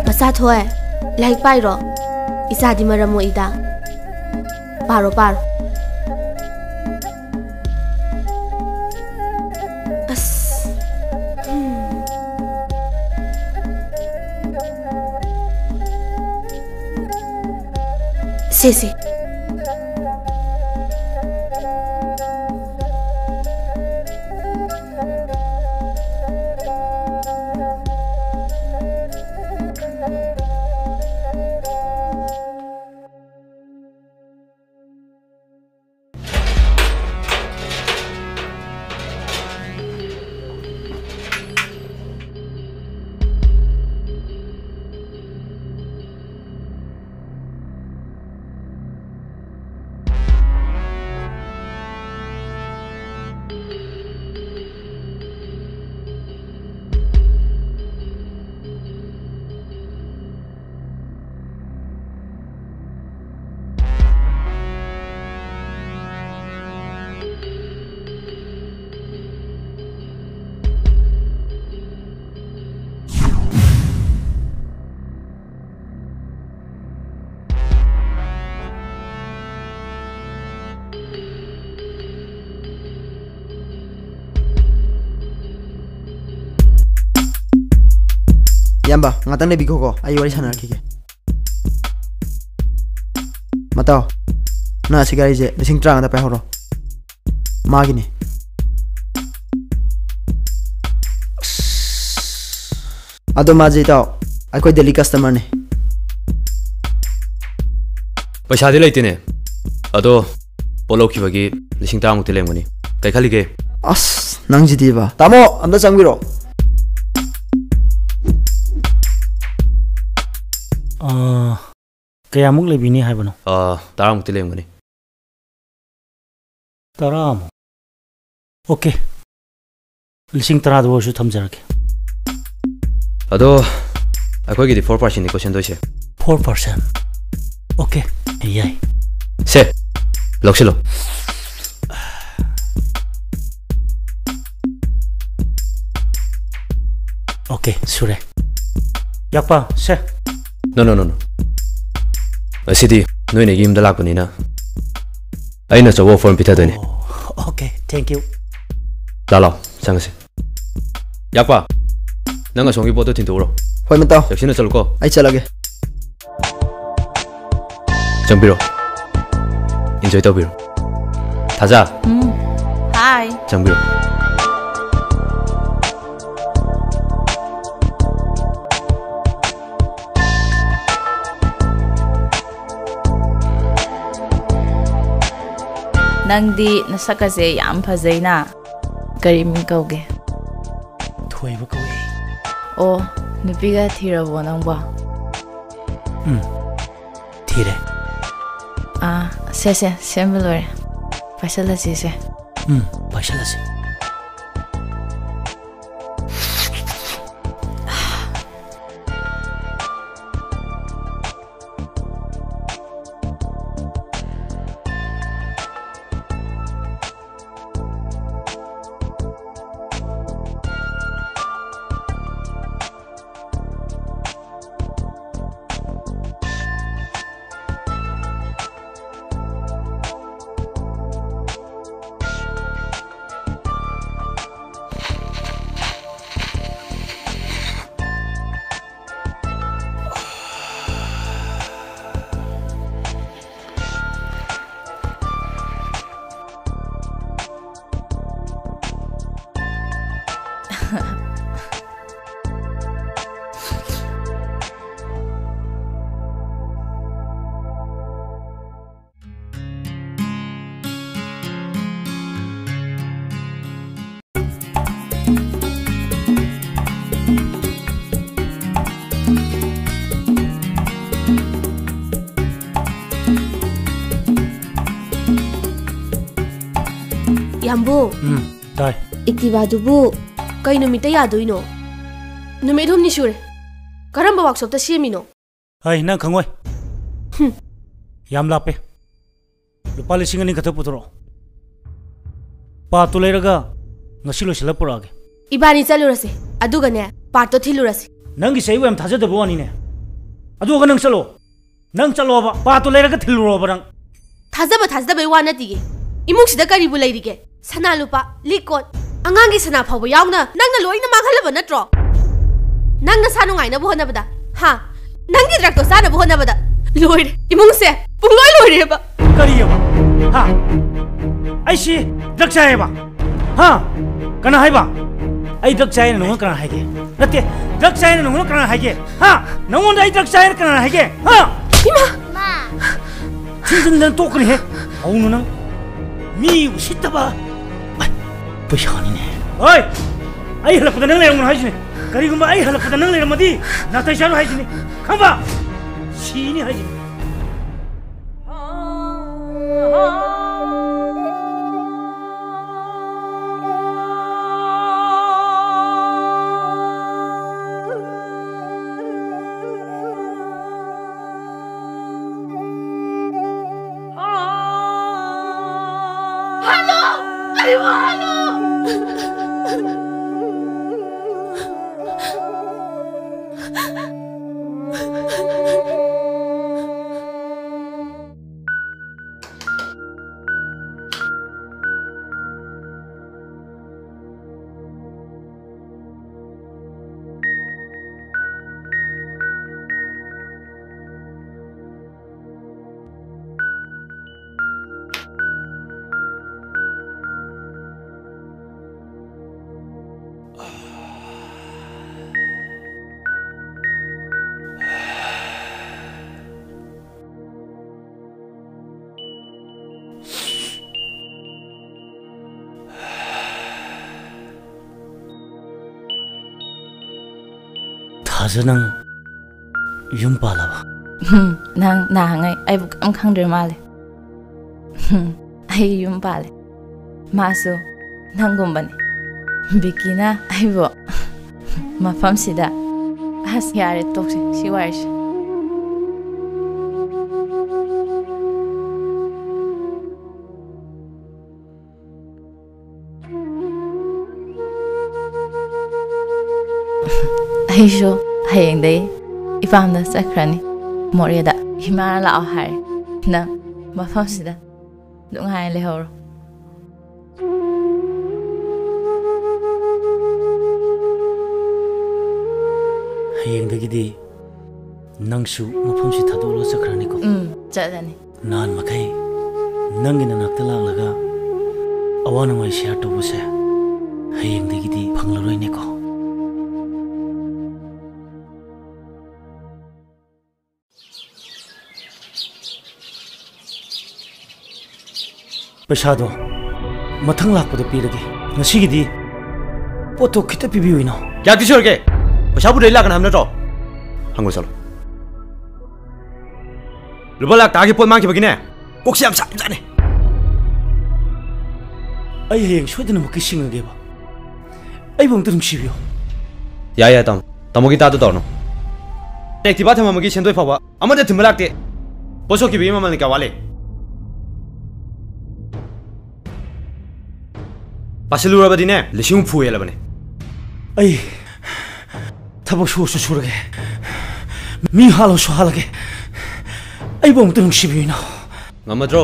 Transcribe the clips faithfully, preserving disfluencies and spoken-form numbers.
ꯃꯆꯥꯊꯣꯏ, ꯂꯥꯏꯔꯤꯛ ꯄꯥꯏꯔꯣ꯫ ꯏꯆꯥꯗꯤ ꯃꯔꯝ ꯃꯣꯛꯏꯗ꯫ ꯄꯥꯔꯣ, ꯄꯥꯔꯣ꯫ ꯑꯁ꯫ ꯎꯝ꯫ ꯁꯦ, ꯁꯦ꯫ ꯏꯌꯥꯝꯕ, ꯉꯥꯛꯇꯪ ꯂꯩꯕꯤꯈꯣꯀꯣ, ꯑꯩ ꯋꯥꯔꯤ ꯁꯥꯟꯅꯔꯛꯈꯤꯒꯦ꯫ ꯃꯇꯥꯎ, ꯅꯪ ꯑꯁꯤ ꯒꯥꯔꯤꯁꯦ ꯂꯤꯁꯤꯡ ꯇꯔꯥꯃꯉꯥꯗ ꯄꯥꯏꯍꯧꯔꯣ꯫ ꯃꯥꯒꯤꯅꯤ꯫ ꯑꯗꯣ ꯃꯥꯁꯦ ꯏꯇꯥꯎ, ꯑꯩꯈꯣꯏ daily customerꯅꯤ꯫ ꯄꯩꯁꯥꯗꯤ ꯂꯩꯇꯦꯅꯦ꯫ ꯑꯗꯣ ꯄꯣꯠ ꯂꯧꯈꯤꯕꯒꯤ ꯂꯤꯁꯤꯡ ꯇꯔꯥꯃꯨꯛꯇꯤ ꯂꯩꯔꯝꯒꯅꯤ꯫ ꯀꯩ ꯈꯜꯂꯤꯒꯦ? ꯑꯁ, ꯅꯪꯁꯤꯗꯤꯕ꯫ ꯇꯥꯃꯣ, ꯑꯝꯇ ꯆꯪꯕꯤꯔꯣ꯫ ꯑꯥ, ꯀꯌꯥꯃꯨꯛ ꯂꯩꯕꯤꯅꯤ ꯍꯥꯏꯕꯅꯣ? ꯑꯥ, ꯇꯔꯥꯃꯨꯛꯇꯤ ꯂꯩꯔꯝꯒꯅꯤ꯫ ꯇꯔꯥꯃꯨꯛ? ꯑꯣꯀꯦ꯫ ꯂꯤꯁꯤꯡ ꯇꯔꯥꯗ ꯑꯣꯏꯔꯁꯨ ꯊꯝꯖꯔꯒꯦ꯫ ꯑꯗꯣ ꯑꯩꯈꯣꯏꯒꯤꯗꯤ four percentꯅꯤꯀꯣ ꯁꯦꯟꯗꯣꯏꯁꯦ꯫ Four percent? ꯑꯣꯀꯦ, ꯌꯥꯏ꯫ ꯁꯦ, ꯂꯧꯁꯤꯜꯂꯣ꯫ ꯑꯣꯀꯦ, ꯁꯨꯔꯦ꯫ ꯌꯥꯛꯄ, ꯁꯦ꯫ No, no, no, no. ꯑꯁꯤꯗꯤ ꯅꯣꯏꯅ ꯌꯨꯝꯗ ꯂꯥꯛꯄꯅꯤꯅ ꯑꯩꯅ ꯑꯆꯧꯕ offer ꯑꯃ ꯄꯤꯊꯗꯣꯏꯅꯦ꯫ ꯑꯣ, ꯑꯣꯀꯦ, thank you꯫ ꯂꯥꯛ, ꯂꯥꯛ, ꯆꯪꯉꯁꯤ꯫ ꯌꯥꯛꯄ, ꯅꯪ ꯑꯁꯣꯝꯒꯤ ꯄꯣꯠꯇꯣ ꯊꯤꯟꯗꯣꯛꯎꯔꯣ꯫ ꯍꯣꯏ, ꯃꯇꯥꯎ꯫ ꯆꯦꯛꯁꯤꯟꯅ ꯆꯠꯂꯨꯀꯣ꯫ ꯑꯩ ꯆꯠꯂꯒꯦ꯫ ꯆꯪꯕꯤꯔꯣ꯫ Enjoy ꯇꯧꯕꯤꯔꯣ꯫ ꯊꯥꯖ꯫ ꯎꯝ꯫ Hi꯫ ꯆꯪꯕꯤꯔꯣ꯫ ꯅꯪꯗꯤ ꯅꯁꯛꯀꯁꯦ ꯌꯥꯝ ꯐꯖꯩꯅ꯫ ꯀꯔꯤ ꯃꯤꯡ ꯀꯧꯒꯦ? ꯊꯣꯏꯕ ꯀꯧꯏ꯫ ꯑꯣ, ꯅꯨꯄꯤꯒ ꯊꯤꯔꯕꯣ ꯅꯪꯕꯣ? ꯎꯝ, ꯊꯤꯔꯦ꯫ ꯑꯥ, ꯁꯦ, ꯁꯦ, ꯁꯦꯝꯕ ꯂꯣꯏꯔꯦ꯫ ꯄꯥꯏꯁꯜꯂꯁꯤ ꯁꯦ꯫ ꯎꯝ, ꯄꯥꯏꯁꯜꯂꯁꯤ꯫ ꯑꯝꯕꯨ, ꯎꯝ, ꯇꯥꯏ꯫ ꯏꯛꯇꯤꯚꯥꯗꯨꯕꯨ ꯀꯩ ꯅꯨꯃꯤꯠꯇ ꯌꯥꯗꯣꯏꯅꯣ? ꯅꯨꯃꯤꯠ ꯍꯨꯝꯅꯤ ꯁꯨꯔꯦ꯫ ꯀꯔꯝꯕ ꯋꯥꯛꯁꯣꯞꯇ ꯁꯦꯝꯃꯤꯅꯣ? ꯍꯩ, ꯅꯪ ꯈꯪꯉꯣꯏ꯫ ꯍꯨꯝ꯫ ꯌꯥꯝ ꯂꯥꯞꯄꯦ꯫ ꯂꯨꯄꯥ ꯂꯤꯁꯤꯡ ꯑꯅꯤ ꯈꯛꯇ ꯄꯨꯊꯣꯔꯛꯑꯣ꯫ ꯄꯥꯔꯠꯇꯨ ꯂꯩꯔꯒ ꯉꯁꯤ ꯂꯣꯏꯁꯤꯜꯂ ꯄꯨꯔꯛꯑꯒꯦ꯫ ꯏꯕꯥꯅꯤ ꯆꯠꯂꯨꯔꯁꯦ, ꯑꯗꯨꯒꯅꯦ, ꯄꯥꯔꯠꯇꯣ ꯊꯤꯜꯂꯨꯔꯁꯤ꯫ ꯅꯪꯒꯤꯁꯦ ꯑꯩꯕꯨ ꯌꯥꯝ ꯊꯥꯖꯗꯕ ꯋꯥꯅꯤꯅꯦ꯫ ꯑꯗꯨꯒ ꯅꯪ ꯆꯠꯂꯣ꯫ ꯅꯪ ꯆꯠꯂꯣꯕ, ꯄꯥꯠꯇꯣ ꯂꯩꯔꯒ ꯊꯤꯜꯂꯨꯔꯣꯕ ꯅꯪ꯫ ꯊꯥꯖꯕ ꯊꯥꯖꯗꯕꯩ ꯋꯥ ꯅꯠꯇꯤꯌꯦ꯫ ꯏꯃꯨꯡꯁꯤꯗ ꯀꯔꯤꯕꯨ ꯂꯩꯔꯤꯒꯦ? ꯁꯅꯥ ꯂꯨꯄꯥ, ꯂꯤꯛ ꯀꯣꯟ, ꯑꯉꯥꯡꯒꯤ ꯁꯅꯥ ꯐꯥꯎꯕ ꯌꯥꯎꯅ ꯅꯪꯅ ꯂꯣꯏꯅ ꯃꯥꯡꯍꯜꯂꯕ ꯅꯠꯇ꯭ꯔꯣ? ꯅꯪ ꯅꯁꯥ ꯅꯨꯡꯉꯥꯏꯅꯕ ꯍꯣꯠꯅꯕꯗ, ꯍꯥ? ꯅꯪꯒꯤ ꯗ꯭ꯔꯛꯇꯣ ꯆꯥꯅꯕ ꯍꯣꯠꯅꯕꯗ ꯂꯣꯏꯔꯦ꯫ ꯏꯃꯨꯡꯁꯦ ꯄꯨꯡꯂꯣꯏ ꯂꯣꯏꯔꯦꯕ꯫ ꯀꯔꯤꯑꯕ? ꯍꯥ? ꯑꯩꯁꯤ ꯗ꯭ꯔꯛ ꯆꯥꯏꯌꯦꯕ? ꯍꯥ? ꯀꯅꯥ ꯍꯥꯏꯕ? ꯑꯩ ꯗ꯭ꯔꯛ ꯆꯥꯏꯅ ꯅꯉꯣꯟꯗ ꯀꯅꯥ ꯍꯥꯏꯒꯦ? ꯅꯠꯇꯦ, ꯗ꯭ꯔꯛ ꯆꯥꯏꯅ ꯅꯉꯣꯟꯗ ꯀꯅꯥ ꯍꯥꯏꯒꯦ? ꯍꯥ? ꯅꯉꯣꯟꯗ ꯑꯩ ꯗ꯭ꯔꯛ ꯆꯥꯏꯅ ꯀꯅꯥ ꯍꯥꯏꯒꯦ? ꯍꯥ? ꯏꯃꯥ! ꯊꯤꯟꯖꯤꯟꯗꯅ ꯇꯣꯛꯀꯅꯤꯍꯦ꯫ ꯍꯧꯅ ꯅꯪ ꯃꯤ ꯎꯁꯤꯠꯇꯕ꯫ ꯑꯩ, ꯄꯩꯁꯥꯅꯤꯅꯦ꯫ ꯍꯣꯏ! ꯑꯩ ꯍꯜꯂꯛꯄꯗ ꯅꯪ ꯂꯩꯔꯝꯒꯅꯨ ꯍꯥꯏꯁꯤꯅꯦ꯫ ꯀꯔꯤꯒꯨꯝꯕ ꯑꯩ ꯍꯜꯂꯛꯄꯗ ꯅꯪ ꯂꯩꯔꯝꯃꯗꯤ ꯅꯥꯇꯩ ꯆꯥꯔꯣꯏ ꯍꯥꯏꯁꯤꯅꯦ꯫ ꯈꯪꯕ? ꯁꯤꯅꯤ ꯍꯥꯏꯁꯤꯅꯦ꯫ ꯊꯥꯖ, ꯅꯪ ꯌꯨꯝ ꯄꯥꯜꯂꯕ? ꯍꯨꯝ, ꯅꯪ ꯅꯍꯥꯟꯉꯩ ꯑꯩꯕꯨ ꯀꯔꯤꯝ ꯈꯪꯗ꯭ꯔꯤ ꯃꯥꯜꯂꯦ꯫ ꯍꯨꯝ, ꯑꯩ ꯌꯨꯝ ꯄꯥꯜꯂꯦ꯫ ꯃꯥꯁꯨ ꯅꯪꯒꯨꯝꯕꯅꯤ꯫ ꯕꯤꯀꯤꯅ ꯑꯩꯕꯨ ꯃꯐꯝꯁꯤꯗ꯫ ꯑꯁ, ꯌꯥꯔꯦ, ꯇꯣꯛꯁꯤ ꯁꯤ ꯋꯥꯔꯤꯁꯦ꯫ ꯑꯩꯁꯨ ꯍꯌꯦꯡꯗꯩ ꯏꯄꯥꯝꯗ ꯆꯠꯈ꯭ꯔꯅꯤ꯫ ꯃꯣꯔꯦꯗ ꯏꯃꯥꯅ ꯂꯥꯛꯑꯣ ꯍꯥꯏꯔꯦ꯫ ꯅꯪ ꯃꯐꯝꯁꯤꯗ ꯅꯨꯡꯉꯥꯏꯅ ꯂꯩꯍꯧꯔꯣ꯫ ꯍꯌꯦꯡꯗꯒꯤꯗꯤ ꯅꯪꯁꯨ ꯃꯐꯝꯁꯤ ꯊꯥꯗꯣꯛꯂꯒ ꯆꯠꯈ꯭ꯔꯅꯤꯀꯣ? ꯎꯝ, ꯆꯠꯂꯅꯤ꯫ ꯅꯍꯥꯟ ꯃꯈꯩ ꯅꯪꯒꯤ ꯅꯅꯥꯛꯇ ꯂꯥꯛꯂꯒ ꯑꯋꯥ ꯅꯨꯡꯉꯥꯏ ꯁꯤꯌꯥꯔ ꯇꯧꯕꯁꯦ ꯍꯌꯦꯡꯗꯒꯤꯗꯤ ꯐꯪꯂꯔꯣꯏꯅꯦꯀꯣ? ꯄꯩꯁꯥꯗꯣ ꯃꯊꯪ ꯂꯥꯛꯄꯗ ꯄꯤꯔꯒꯦ꯫ ꯉꯁꯤꯒꯤꯗꯤ ꯄꯣꯠꯇꯣ ꯈꯤꯇ ꯄꯤꯕꯤꯌꯨ, ꯏꯅꯥꯎ꯫ ꯀꯌꯥ ꯇꯤꯁꯨꯔꯒꯦ? ꯄꯩꯁꯥꯕꯨ ꯂꯩ ꯂꯥꯛꯀꯅꯤ ꯍꯥꯏꯕ ꯅꯠꯇ꯭ꯔꯣ? ꯍꯪꯉꯨ ꯆꯠꯂꯣ꯫ ꯂꯨꯄꯥ ꯂꯥꯛ ꯇꯔꯥꯒꯤ ꯄꯣꯠ ꯃꯥꯡꯈꯤꯕꯒꯤꯅꯦ, ꯀꯣꯛꯁꯦ ꯌꯥꯝ ꯁꯥꯕꯖꯥꯠꯅꯤ꯫ ꯑꯩ ꯍꯌꯦꯡ ꯁꯣꯏꯗꯅꯃꯛꯀꯤ ꯁꯤꯡꯉꯒꯦꯕ꯫ ꯑꯩꯕꯨ ꯑꯝꯇ ꯅꯨꯡꯁꯤꯕꯤꯌꯨ꯫ ꯌꯥꯏ, ꯌꯥꯏ, ꯇꯥꯃꯣ꯫ ꯇꯥꯃꯣꯒꯤ ꯇꯥꯗꯣ ꯇꯧꯔꯅꯨ꯫ ꯑꯦꯛꯇꯤꯚꯥ ꯊꯝꯃꯝꯕꯒꯤ ꯁꯦꯟꯗꯣꯏ ꯐꯥꯎꯕ ꯑꯃꯠꯇ ꯊꯤꯟꯕ ꯂꯥꯛꯇꯦ꯫ ꯄꯣꯠ ꯁꯣꯛꯈꯤꯕꯒꯤ ꯃꯃꯜꯅ ꯀꯌꯥ ꯋꯥꯠꯂꯤ? ꯄꯥꯁꯤꯜꯂꯨꯔꯕꯗꯤꯅꯦ, ꯂꯤꯁꯤꯡ ꯍꯨꯝꯐꯨ ꯍꯦꯜꯂꯕꯅꯦ꯫ ꯑꯩ ꯊꯕꯛ ꯁꯨꯔꯁꯨ ꯁꯨꯔꯒꯦ, ꯃꯤ ꯍꯥꯠꯂꯁꯨ ꯍꯥꯠꯂꯒꯦ, ꯑꯩꯕꯨ ꯑꯃꯨꯛꯇ ꯅꯨꯡꯁꯤꯕꯤꯌꯨ, ꯏꯅꯥꯎ꯫ ꯉꯝꯃꯗ꯭ꯔꯣ?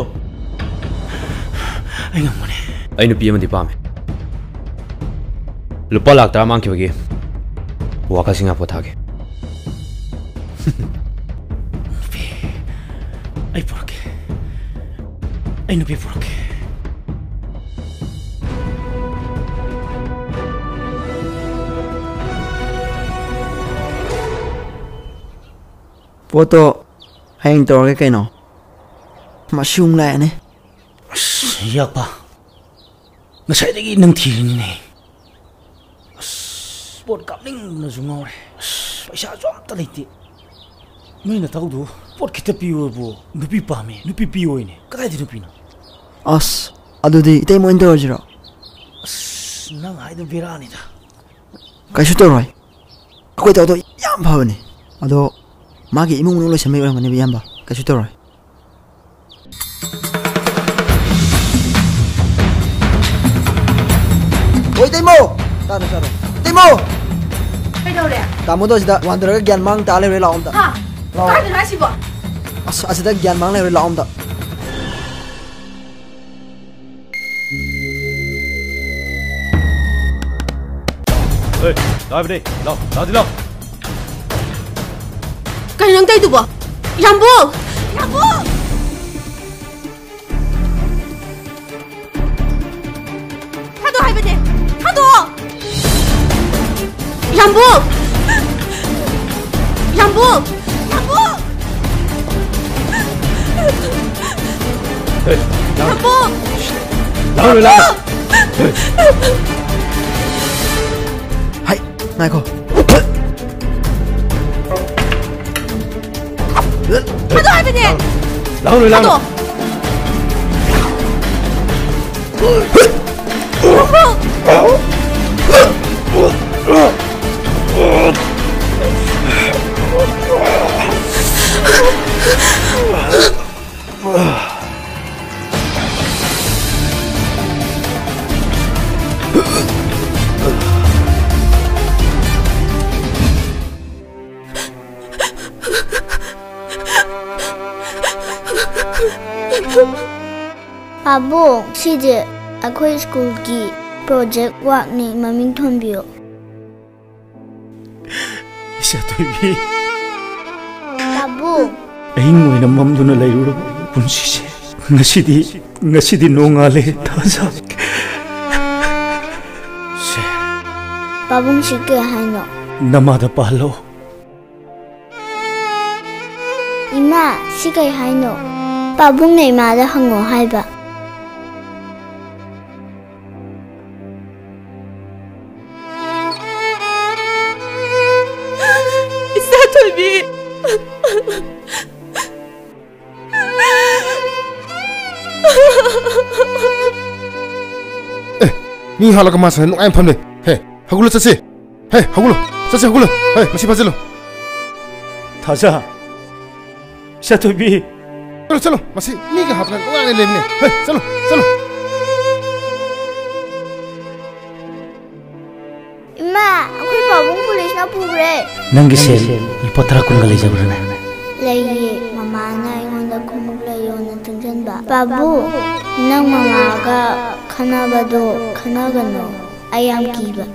ꯑꯩ ꯉꯝꯒꯅꯤ꯫ ꯑꯩ ꯅꯨꯄꯤ ꯑꯃꯗꯤ ꯄꯥꯝꯃꯦ꯫ ꯂꯨꯄꯥ ꯂꯥꯛ ꯇꯔꯥ ꯃꯥꯡꯈꯤꯕꯒꯤ ꯋꯥꯈꯜꯁꯤ ꯉꯥꯛ ꯄꯣꯊꯥꯒꯦ꯫ ꯅꯨꯄꯤ, ꯑꯩ ꯄꯨꯔꯛꯀꯦ꯫ ꯑꯩ ꯅꯨꯄꯤ ꯄꯨꯔꯛꯀꯦ꯫ ꯄꯣꯠꯇꯣ ꯍꯌꯦꯡ ꯇꯧꯔꯒꯦ ꯀꯩꯅꯣ꯫ ꯃꯁꯤ ꯑꯃꯨꯛ ꯂꯥꯛꯑꯦꯅꯦ꯫ ꯑꯁ, ꯌꯥꯛꯄ꯫ ꯉꯁꯥꯏꯗꯒꯤ ꯅꯪ ꯊꯤꯔꯤꯅꯤꯅꯦ꯫ ꯑꯁ, ꯄꯣꯠ ꯀꯥꯞꯅꯤꯡꯕꯅꯁꯨ ꯉꯥꯎꯔꯦ꯫ ꯑꯁ, ꯄꯩꯁꯥꯁꯨ ꯑꯝꯇ ꯂꯩꯇꯦ꯫ ꯅꯣꯏ ꯅꯇꯥꯎꯗꯨ ꯄꯣꯠ ꯈꯤꯇ ꯄꯤꯌꯣꯕꯨ ꯅꯨꯄꯤ ꯄꯥꯝꯃꯦ, ꯅꯨꯄꯤ ꯄꯤꯌꯣꯏꯅꯦ꯫ ꯀꯗꯥꯏꯗ ꯅꯨꯄꯤꯅꯣ? ꯑꯁ, ꯑꯗꯨꯗꯤ ꯏꯇꯩꯃ ꯑꯣꯏꯅ ꯇꯧꯔꯁꯤꯔꯣ? ꯑꯁ, ꯅꯪ ꯍꯥꯏꯗꯣ ꯕꯦꯔꯥꯅꯤꯗ꯫ ꯀꯩꯁꯨ ꯇꯧꯔꯣꯏ꯫ ꯑꯩꯈꯣꯏ ꯇꯥꯎꯗꯣ ꯌꯥꯝ ꯐꯕꯅꯤ꯫ ꯑꯗꯣ ꯃꯥꯒꯤ ꯏꯃꯨꯡ ꯃꯅꯨꯡ ꯂꯣꯏꯁꯟꯕꯩ ꯑꯣꯏꯔꯝꯒꯅꯦꯕ, ꯏꯌꯥꯝꯕ꯫ ꯀꯩꯁꯨ ꯇꯧꯔꯣꯏ꯫ ꯑꯣꯏ, ꯏꯇꯩꯃꯧ! ꯇꯥꯔꯣ, ꯇꯥꯔꯣ꯫ ꯏꯇꯩꯃꯧ! ꯀꯩꯗꯧꯔꯦ? ꯇꯥꯃꯣꯗꯣ ꯑꯁꯤꯗ ꯋꯥꯟꯗꯔꯒ ꯒ꯭ꯌꯥꯟ ꯃꯥꯡ ꯇꯥ ꯂꯩꯔꯦ, ꯂꯥꯛꯑꯣ ꯑꯝꯇ꯫ ꯍꯥ? ꯂꯥꯛꯑꯣ꯫ ꯀꯥꯏꯗꯅꯣ ꯍꯥꯏꯁꯤꯕꯣ? ꯑꯁ, ꯑꯁꯤꯗ ꯒ꯭ꯌꯥꯟ ꯃꯥꯡ ꯂꯩꯔꯦ, ꯂꯥꯛꯑꯣ ꯑꯝꯇ꯫ ꯑꯦ, ꯂꯥꯛꯑꯕꯅꯦ꯫ ꯂꯥꯎ, ꯂꯥꯎꯗꯤ ꯂꯥꯎ꯫ ꯀꯩꯅꯣ ꯅꯪ ꯇꯧꯔꯤꯗꯨꯕꯣ? ꯌꯥꯝꯕꯨꯡ! ꯌꯥꯝꯕꯨꯡ! ꯊꯥꯗꯣꯛ ꯍꯥꯏꯕꯅꯦ! ꯊꯥꯗꯣꯛꯑꯣ! ꯌꯥꯝꯕꯨꯡ! ꯌꯥꯝꯕꯨꯡ! ꯌꯥꯝꯕꯨꯡ! ꯍꯦ, ꯂꯥꯛ-, ꯌꯥꯝꯕꯨꯡ! ꯂꯥꯛꯑꯣ, ꯂꯥꯛꯑꯣ꯫ ꯌꯥꯝꯕꯨꯡ! ꯍꯩ, ꯉꯥꯏꯈꯣ꯫ ꯊꯥꯗꯣꯛ ꯍꯥꯏꯕꯅꯦ! ꯂꯥꯛꯑꯣ, ꯂꯥꯛꯑꯣ꯫ ꯊꯥꯗꯣꯛ! ꯄꯥꯕꯨꯡ, ꯁꯤꯁꯦ ꯑꯩꯈꯣꯏ ꯁ꯭ꯀꯨꯜꯒꯤ ꯄ꯭ꯔꯣꯖꯦꯛ ꯋꯥꯔꯛꯅꯤ, ꯃꯃꯤꯡ ꯊꯣꯟꯕꯤꯌꯨ꯫ ꯏꯆꯥ ꯊꯣꯏꯕꯤ꯫ ꯄꯥꯕꯨꯡ꯫ ꯑꯍꯤꯡ ꯑꯣꯏꯅ ꯃꯝꯗꯨꯅ ꯂꯩꯔꯨꯔꯕ ꯄꯨꯟꯁꯤꯁꯦ ꯉꯁꯤꯗꯤ, ꯉꯁꯤꯗꯤ ꯅꯣꯡꯉꯥꯜꯂꯦ, ꯊꯥꯖ꯫ ꯁꯦ꯫ ꯄꯥꯕꯨꯡ, ꯁꯤ ꯀꯩ ꯍꯥꯏꯅꯣ? ꯅꯃꯥꯗ ꯄꯥꯍꯜꯂꯣ꯫ ꯏꯃꯥ, ꯁꯤ ꯀꯩ ꯍꯥꯏꯅꯣ? ꯄꯥꯕꯨꯡꯅ ꯏꯃꯥꯗ ꯍꯪꯉꯣ ꯍꯥꯏꯕ꯫ ꯏꯆꯥ ꯊꯣꯏꯕꯤ꯫ ꯃꯤ ꯍꯥꯠꯂꯒ ꯃꯥ ꯁꯥꯟꯅ ꯅꯨꯡꯉꯥꯏꯅ ꯐꯝ ꯂꯩ꯫ ꯍꯦ, ꯍꯧꯒꯠꯂꯣ ꯆꯠꯁꯤ꯫ ꯍꯦ, ꯍꯧꯒꯠꯂꯣ꯫ ꯆꯠꯁꯤ, ꯍꯧꯒꯠꯂꯣ꯫ ꯍꯦ, ꯃꯁꯤ ꯐꯥꯖꯤꯜꯂꯣ꯫ ꯊꯥꯖ꯫ ꯏꯆꯥꯊꯣꯏꯕꯤ꯫ ꯆꯠꯂꯣ, ꯆꯠꯂꯣ꯫ ꯃꯁꯤ ꯃꯤꯒ ꯍꯥꯠꯇꯅ ꯅꯨꯡꯉꯥꯏꯅ ꯂꯩꯕꯅꯦ꯫ ꯍꯦ, ꯆꯠꯂꯣ, ꯆꯠꯂꯣ꯫ ꯏꯃꯥ, ꯑꯩꯈꯣꯏ ꯄꯥꯕꯨꯡ ꯄꯨꯂꯤꯁꯅ ꯄꯨꯈ꯭ꯔꯦ꯫ ꯅꯪꯒꯤ ꯁꯦꯜ ꯂꯨꯄꯥ ꯇꯔꯥ ꯀꯨꯟꯒ ꯂꯩꯖꯕ꯭ꯔꯥꯅꯦ? ꯂꯩꯌꯦ꯫ ꯃꯃꯥꯅ ꯑꯩꯉꯣꯟꯗ ꯈꯣꯡꯎꯞ ꯂꯩꯌꯣꯅ ꯇꯨꯡꯁꯤꯟꯕ꯫ ꯄꯥꯕꯨ, ꯅꯪ ꯃꯃꯥꯒ ꯈꯟꯅꯕꯗꯣ ꯈꯟꯅꯒꯅꯨ꯫ ꯑꯩ ꯌꯥꯝ ꯀꯤꯕ꯫